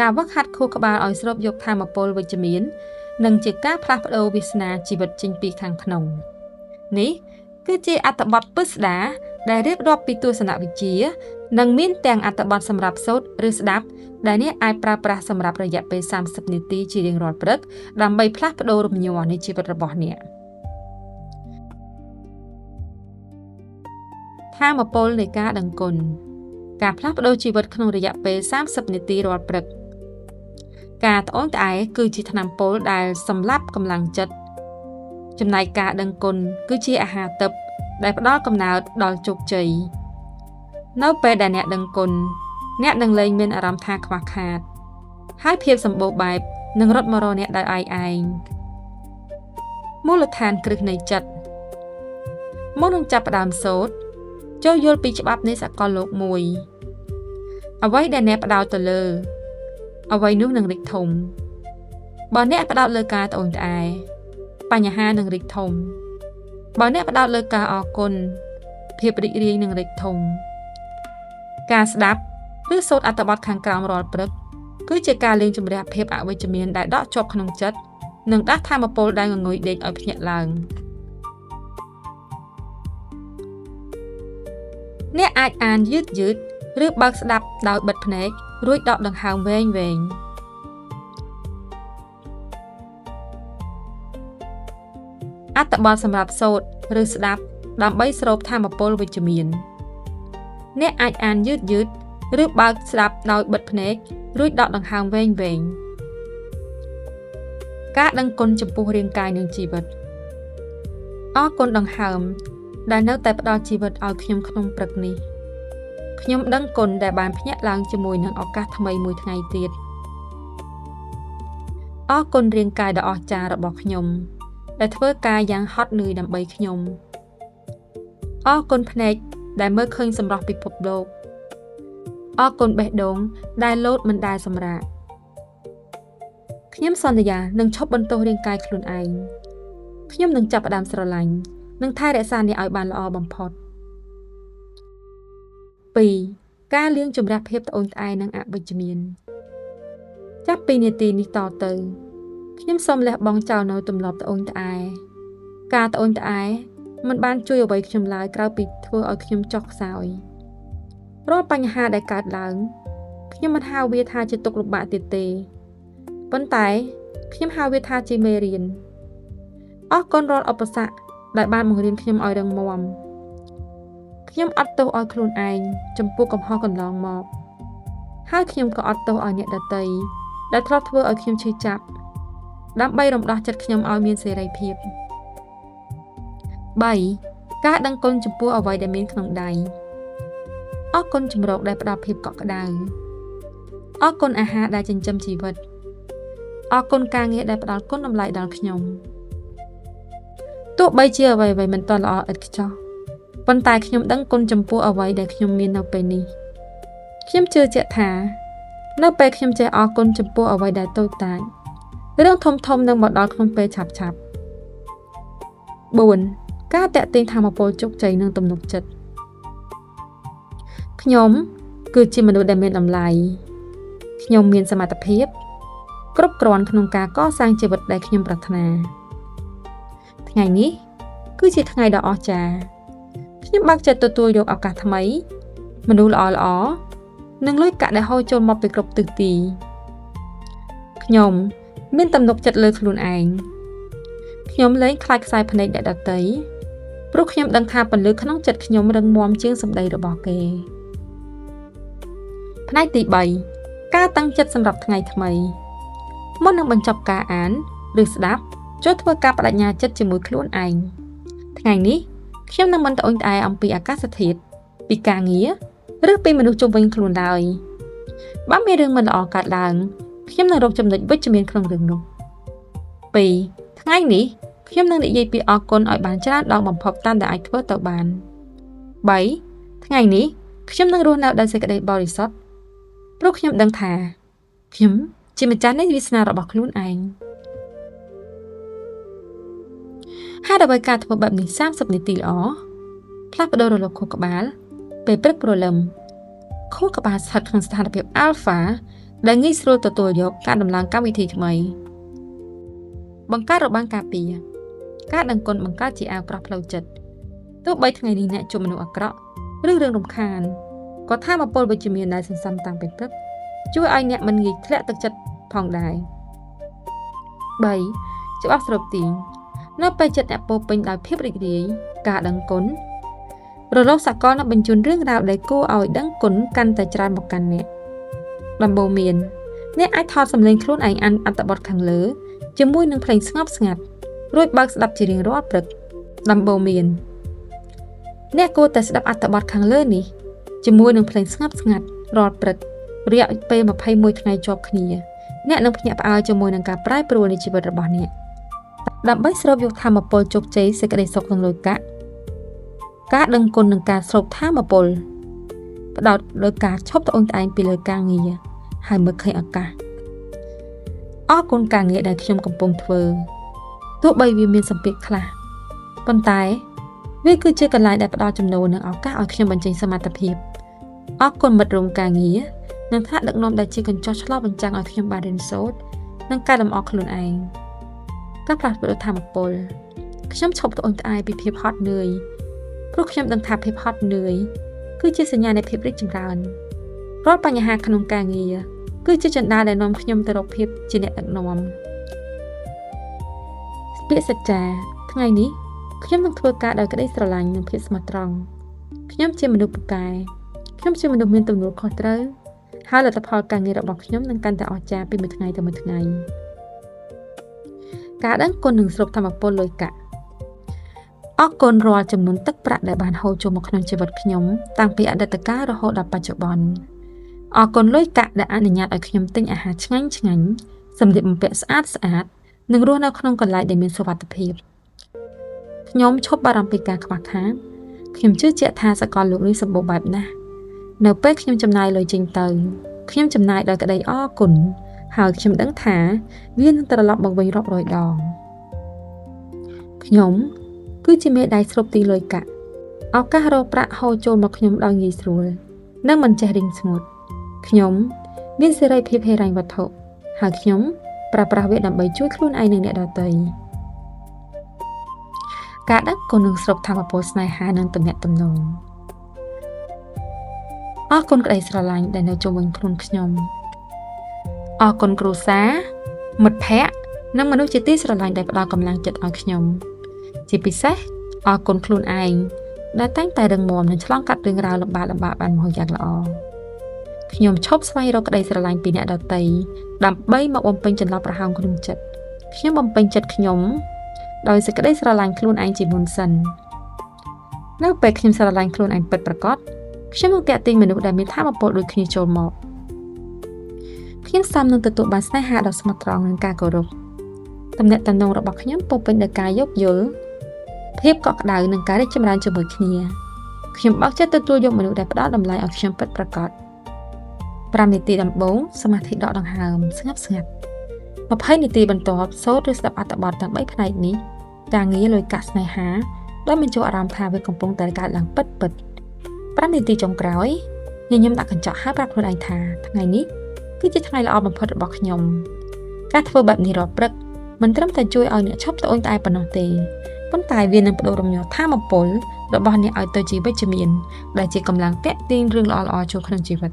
ការវឹកហាត់ខួរក្បាលឲ្យស្រូបយកថាមពលវិជ្ជមាននិងជាការផ្លាស់ប្ដូរវាសនាជីវិតចេញពីខាងក្នុងនេះគឺជាអត្ថបទពិស្ដារដែលរៀបរាប់ពីទស្សនវិជ្ជានិងមានទាំងអត្ថបទសម្រាប់សូត្រឬស្ដាប់ដែលអ្នកអាចប្រើប្រាស់សម្រាប់រយៈពេល30នាទីជារៀងរាល់ព្រឹកដើម្បីផ្លាស់ប្ដូររំញ័រនៃជីវិតរបស់អ្នកថាមពលនៃការដឹងគុណការផ្លាស់ប្ដូរជីវិតក្នុងរយៈពេល30នាទីរាល់ព្រឹកការត្អូញត្អែគឺជាថ្នាំពុលដែលសម្លាប់កម្លាំងចិត្តចំណែកការដឹងគុណគឺជាអាហារទិព្វដែលផ្ដល់កំណើតដល់ជោគជ័យនៅពេលដែលអ្នកដឹងគុណអ្នកនឹងលែងមានអារម្មណ៍ថាខ្វះខាតហើយភាពសម្បូរបែបនឹងរត់មករកអ្នកដោយឯកឯងមូលដ្ឋានគ្រឹះនៃចិត្តមុននឹងចាប់ផ្ដើមសូត្រចូលយល់ពីច្បាប់នៃសកលលោកមួយអ្វីដែលអ្នកផ្ដោតទៅលើអ្វីនោះនឹងរីកធំបើអ្នកផ្ដោតលើការត្អូញត្អែបញ្ហានឹងរីកធំបើអ្នកផ្ដោតលើការអរគុណភាពរីករាយនឹងរីកធំការស្ដាប់ឬសូត្រអត្ថបទខាងក្រោមរាល់ព្រឹកគឺជាការលាងជម្រះភាពអវិជ្ជមានដែលដក់ជាប់ក្នុងចិត្តនិងដាស់ថាមពលដែលងងុយដេកឲ្យភ្ញាក់ឡើងអ្នកអាចអានយឺតយឺតឬបើកស្ដាប់ដោយបិទភ្នែករួចដកដង្ហើមវែងវែងអត្ថបទសម្រាប់សូត្រឬស្ដាប់ដើម្បីស្រូបថាមពលវិជ្ជមានអ្នកអាចអានយឺតយឺតឬបើកស្ដាប់ដោយបិទភ្នែករួចដកដង្ហើមវែងវែងការដឹងគុណចំពោះរាងកាយនិងជីវិតអរគុណដង្ហើមដែលនៅតែផ្ដល់ជីវិតឲ្យខ្ញុំក្នុងព្រឹកនេះខ្ញុំដឹងគុណដែលបានភ្ញាក់ឡើងជាមួយនឹងឱកាសថ្មីមួយថ្ងៃទៀតអរគុណរាងកាយដ៏អស្ចារ្យរបស់ខ្ញុំដែលធ្វើការយ៉ាងហត់នឿយដើម្បីខ្ញុំអរគុណភ្នែកដែលមើលឃើញសម្រស់ពិភពលោកអរគុណបេះដូងដែលលោតមិនដែលសម្រាកខ្ញុំសន្យានឹងឈប់បន្ទោសរាងកាយខ្លួនឯងខ្ញុំនឹងចាប់ផ្ដើមស្រឡាញ់និងថែរក្សាអ្នកឲ្យបានល្អបំផុត2ការលាងជម្រះភាពត្អូញត្អែនិងអវិជ្ជមានចាប់ពីនាទីនេះតទៅខ្ញុំសូមលះបង់ចោលនៅទម្លាប់ត្អូញត្អែការត្អូញត្អែមិនបានជួយអ្វីខ្ញុំឡើយក្រៅពីធ្វើឲ្យខ្ញុំចុះខ្សោយរាល់បញ្ហាដែលកើតឡើងខ្ញុំមិនហៅវាថាជាទុក្ខលំបាកទៀតទេប៉ុន្តែខ្ញុំហៅវាថាជាមេរៀនអរគុណរាល់ឧបសគ្គដែលបានបង្រៀនខ្ញុំឲ្យរឹងមាំខ្ញុំអត់ទោសឲ្យខ្លួនឯងចំពោះកំហុសកន្លងមកហើយខ្ញុំក៏អត់ទោសឲ្យអ្នកដទៃដែលធ្លាប់ធ្វើឲ្យខ្ញុំឈឺចាប់ដើម្បីរំដោះចិត្តខ្ញុំឲ្យមានសេរីភាព3ការដឹងគុណចំពោះអ្វីដែលមានក្នុងដៃអរគុណជំរកដែលផ្ដល់ភាពកក់ក្ដៅអរគុណអាហារដែលចិញ្ចឹមជីវិតអរគុណការងារដែលផ្ដល់គុណតម្លៃដល់ខ្ញុំទោះបីជាអ្វីៗមិនទាន់ល្អឥតខ្ចោះប៉ុន្តែខ្ញុំដឹងគុណចំពោះអ្វីដែលខ្ញុំមាននៅពេលនេះខ្ញុំជឿជាក់ថានៅពេលខ្ញុំចេះអរគុណចំពោះអ្វីដែលតូចតាចរឿងធំៗនឹងមកដល់ក្នុងពេលឆាប់ៗ4ការតាក់ទាញថាមពលជោគជ័យនិងទំនុកចិត្តខ្ញុំគឺជាមនុស្សដែលមានតម្លៃខ្ញុំមានសមត្ថភាពគ្រប់គ្រាន់ក្នុងការកសាងជីវិតដែលខ្ញុំប្រាថ្នាថ្ងៃនេះគឺជាថ្ងៃដ៏អស្ចារ្យខ្ញុំបើកចិត្តទទួលយកឱកាសថ្មីមនុស្សល្អៗនិងលុយកាក់ដែលហូរចូលមកពីគ្រប់ទិសទីខ្ញុំមានទំនុកចិត្តលើខ្លួនឯងខ្ញុំលែងខ្លាចខ្សែភ្នែកអ្នកដទៃព្រោះខ្ញុំដឹងថាពន្លឺក្នុងចិត្តខ្ញុំរឹងមាំជាងសម្ដីរបស់គេផ្នែកទី3ការតាំងចិត្តសម្រាប់ថ្ងៃថ្មីមុននឹងបញ្ចប់ការអានឬស្ដាប់ចូលធ្វើការបដិញ្ញាចិត្តជាមួយខ្លួនឯងថ្ងៃនេះខ្ញុំនឹងមិនត្អូញត្អែអំពីអាកាសធាតុពីការងារឬពីមនុស្សជុំវិញខ្លួនឡើយបើមានរឿងមិនល្អកើតឡើងខ្ញុំនឹងរកចំណុចវិជ្ជមានក្នុងរឿងនោះ2ថ្ងៃនេះខ្ញុំនឹងនិយាយពីអរគុណឲ្យបានច្រើនដងបំផុតតាមដែលអាចធ្វើទៅបាន3ថ្ងៃនេះខ្ញុំនឹងរស់នៅដោយសេចក្តីបរិសុទ្ធព្រោះខ្ញុំដឹងថាខ្ញុំជាម្ចាស់នៃវាសនារបស់ខ្លួនឯងហេតុអ្វីការធ្វើបែបនេះ30នាទីល្អផ្លាស់ប្ដូររលកខួរក្បាលពេលព្រឹកព្រលឹមខួរក្បាលស្ថិតក្នុងស្ថានភាព Alpha ដែលងាយស្រួលទទួលយកការដំឡើងកម្មវិធីថ្មីបង្កើតរបាំងការពារការដឹងគុណបង្កើតជាអាវក្រោះផ្លូវចិត្តទោះបីថ្ងៃនេះអ្នកជួបមនុស្សអាក្រក់ឬរឿងរំខានក៏ថាមពលវិជ្ជមានដែលសន្សំតាំងពីព្រឹកជួយឲ្យអ្នកមិនងាយធ្លាក់ទឹកចិត្តផងដែរ3ច្បាប់ស្រូបទាញនៅពេលចិត្តអ្នកពោពេញដោយភាពរីករាយការដឹងគុណរលកសកលនឹងបញ្ជូនរឿងរ៉ាវដែលគួរឲ្យដឹងគុណកាន់តែច្រើនមកកាន់អ្នកដំបូន្មានអ្នកអាចថតសំឡេងខ្លួនឯងអានអត្ថបទខាងលើជាមួយនឹងភ្លេងស្ងប់ស្ងាត់រួចបើកស្ដាប់ជារៀងរាល់ព្រឹកដំបូន្មានអ្នកគួរតែស្ដាប់អត្ថបទខាងលើនេះជាមួយនឹងភ្លេងស្ងប់ស្ងាត់រាល់ព្រឹករយៈពេល21ថ្ងៃជាប់គ្នាអ្នកនឹងភ្ញាក់ផ្អើលជាមួយនឹងការប្រែប្រួលនៃជីវិតរបស់អ្នកដើម្បីស្រូបយកធម៌ពលជោគជ័យសេចក្តីសុខនិងលុយកាក់ការដឹងគុណនឹងការស្រូបធម៌ពលផ្ដោតលើការឈប់ត្អូញត្អែងពីលើការងារហើយមើលឃើញឱកាសអរគុណការងារដែលខ្ញុំកំពុងធ្វើទោះបីវាមានសម្ពាធខ្លះប៉ុន្តែវាគឺជាកន្លែងដែលផ្ដល់ចំណូលនិងឱកាសឲ្យខ្ញុំបញ្ចេញសមត្ថភាពអរគុណមិត្តរួមការងារនិងថ្នាក់ដឹកនាំដែលជាកញ្ចក់ឆ្លុះបញ្ចាំងឲ្យខ្ញុំបានរៀនសូត្រនិងកែលម្អខ្លួនឯងការផ្លាស់ប្ដូរធម៌ពលខ្ញុំឈប់ត្អូញត្អែពីភាពហត់នឿយព្រោះខ្ញុំដឹងថាភាពហត់នឿយគឺជាសញ្ញានៃភាពរីកចម្រើនរាល់បញ្ហាក្នុងការងារគឺជាចន្ទាដែលនាំខ្ញុំទៅរកភាពជាអ្នកដឹកនាំពាក្យសច្ចាថ្ងៃនេះខ្ញុំនឹងធ្វើការដោយក្តីស្រឡាញ់និងភាពស្មោះត្រង់ខ្ញុំជាមនុស្សពូកែខ្ញុំជាមនុស្សមានទំនួលខុសត្រូវហើយលទ្ធផលការងាររបស់ខ្ញុំនឹងកាន់តែអស្ចារ្យពីមួយថ្ងៃទៅមួយថ្ងៃការដឹងគុណនឹងស្រូបធម៌ពលលុយកាក់អរគុណរាល់ចំនួនទឹកប្រាក់ដែលបានហូរចូលមកក្នុងជីវិតខ្ញុំតាំងពីអតីតកាលរហូតដល់បច្ចុប្បន្នអរគុណលុយកាក់ដែលអនុញ្ញាតឲ្យខ្ញុំទិញអាហារឆ្ងាញ់ឆ្ងាញ់សម្លៀកបំពាក់ស្អាតស្អាតនិងរស់នៅក្នុងកន្លែងដែលមានសុវត្ថិភាពខ្ញុំឈប់បារម្ភពីការខ្វះខាតខ្ញុំជឿជាក់ថាសកលលោកនេះសម្បូរបែបណាស់នៅពេលខ្ញុំចំណាយលុយចេញទៅខ្ញុំចំណាយដោយក្តីអរគុណហើយខ្ញុំដឹងថាវានឹងត្រឡប់មកវិញរាប់រយដងខ្ញុំគឺជាមេដៃស្រូបទីលុយកាក់ឱកាសរកប្រាក់ហូរចូលមកខ្ញុំដោយងាយស្រួលនិងមិនចេះរីងស្ងួតខ្ញុំមានសេរីភាពហិរញ្ញវត្ថុហើយខ្ញុំប្រើប្រាស់វាដើម្បីជួយខ្លួនឯងនិងអ្នកដទៃការដឹងគុណនឹងស្រូបធម៌ពលស្នេហានិងទំនាក់ទំនងអរគុណក្តីស្រឡាញ់ដែលនៅជុំវិញខ្លួនខ្ញុំអរគុណគ្រួសារមិត្តភ័ក្តិនិងមនុស្សជាទីស្រឡាញ់ដែលផ្ដល់កម្លាំងចិត្តឲ្យខ្ញុំជាពិសេសអរគុណខ្លួនឯងដែលតែងតែរឹងមាំនិងឆ្លងកាត់រឿងរ៉ាវលំបាកៗបានមកយ៉ាងល្អខ្ញុំឈប់ស្វែងរកក្តីស្រឡាញ់ពីអ្នកដទៃដើម្បីមកបំពេញចន្លោះប្រហោងក្នុងចិត្តខ្ញុំបំពេញចិត្តខ្ញុំដោយសេចក្តីស្រឡាញ់ខ្លួនឯងជាមុនសិននៅពេលខ្ញុំស្រឡាញ់ខ្លួនឯងពិតប្រាកដខ្ញុំនឹងទាក់ទាញមនុស្សដែលមានធម៌ពលដូចគ្នាចូលមកខ្ញុំសមនឹងទទួលបានស្នេហាដ៏ស្មោះត្រង់និងការគោរពទំនាក់ទំនងរបស់ខ្ញុំពោពេញដោយការយោគយល់ភាពកក់ក្ដៅនិងការរីកចម្រើនជាមួយគ្នាខ្ញុំបើកចិត្តទទួលយកមនុស្សដែលផ្ដល់តម្លៃឲ្យខ្ញុំពិតប្រាកដ5នាទីដំបូងសមាធិដកដង្ហើមស្ងប់ស្ងាត់20នាទីបន្ទាប់សូត្រឬស្ដាប់អត្ថបទទាំង3ផ្នែកនេះការងារលុយកាក់ស្នេហាដោយមិនចូលអារម្មណ៍ថាវាកំពុងតែកើតឡើងពិតពិត5នាទីចុងក្រោយញញឹមដាក់កញ្ចក់ហើយប្រាប់ខ្លួនឯងថាថ្ងៃនេះគឺជាថ្ងៃល្អបំផុតរបស់ខ្ញុំការធ្វើបែបនេះរាល់ព្រឹកមិនត្រឹមតែជួយឲ្យអ្នកឈប់ត្អូញត្អែប៉ុណ្ណោះទេប៉ុន្តែវានឹងប្ដូររំញ័រធម៌ពលរបស់អ្នកឲ្យទៅជាវិជ្ជមានដែលជាកម្លាំងទាក់ទាញរឿងល្អៗចូលក្នុងជីវិត